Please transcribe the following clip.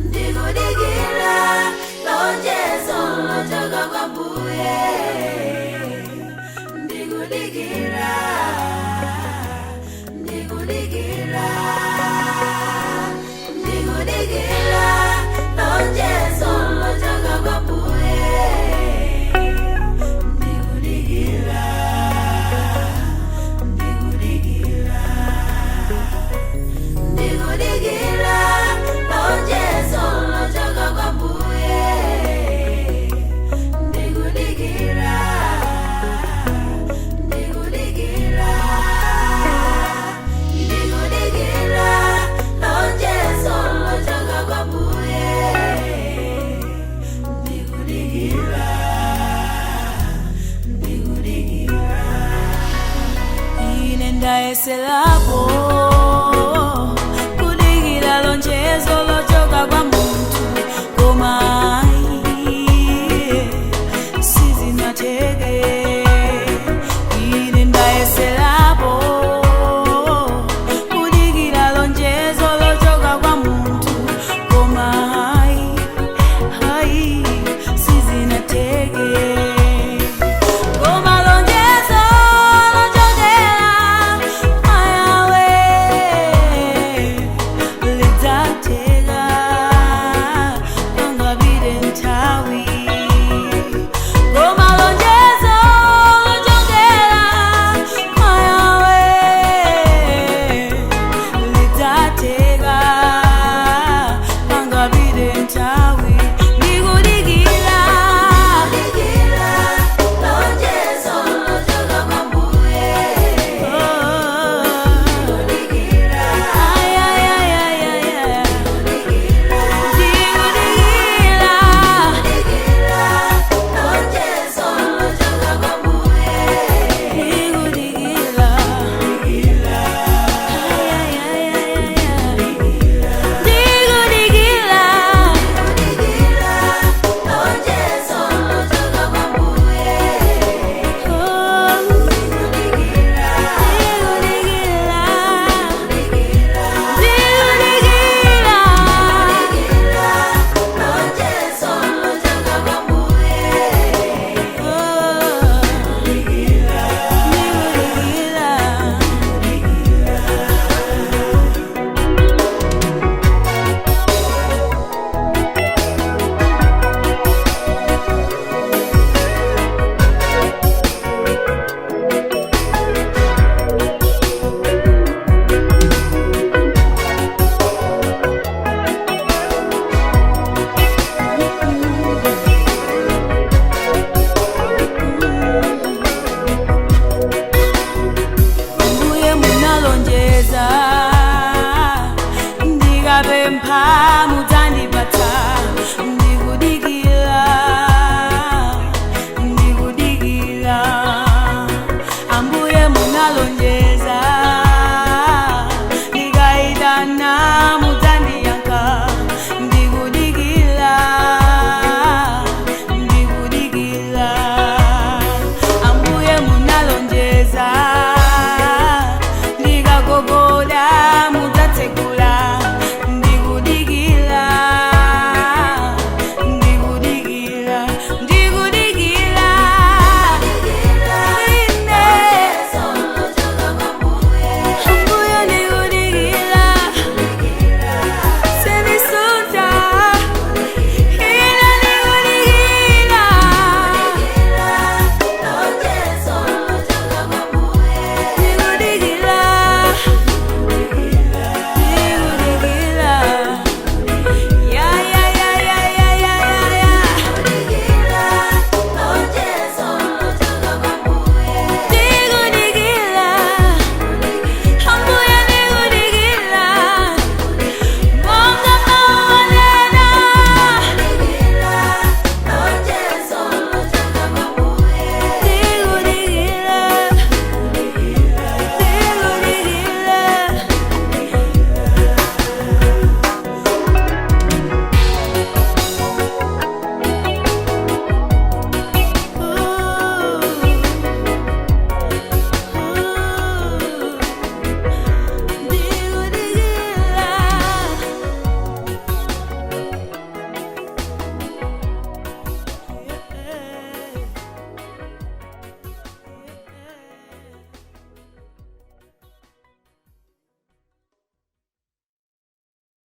Ndikudikira lonjezo lochoka kwa Mbuye. Ndikudikira, ndikudikira, ndikudikira lonjezo lochoka kwa Mbuye. Ndikudikira, ndikudikira, ndikudikira lonjezo lochoka kwa Mbuye. Ndikudikira, ndikudikira, ndikudikira lonjezo lochoka kwa Mbuye. Ndikudikira, ndikudikira. Ine ndayeserapo kudikira lonjezo lochoka kwa munthu, koma ayi, sizinatheke. Ine ndayeserapo kudikira lonjezo lochoka kwa munthu, koma ayi, ayi, sizinatheke. Koma lonjezo lochokera kwa Yahweh lidzatheka pangapite nthawi. Koma lonjezo lochokera kwa Yahweh lidzatheka pangapite nthawi. Ndikudikira. Ndikudikira lonjezo lochoka kwa Mbuye. Ndikudikira, Ay, ay, ay, ay, ay, ay. ndikudikira, Ndikudikira. ndikudikira lonjezo lochoka kwa Mbuye. Ndikudikira. Ay, ay, ay, ay, ay. Ndikudikira. Ndikudikira lonjezo lochoka kwa Mbuye. Oh, Ndikudikira, ndikudikira. ndikudikira, Ndikudikira. ndikudikira lonjezo lochoka kwa Mbuye. Oh, ndikudikira. Mbuye munalonjeza, ndikapempha mudzandipatsa.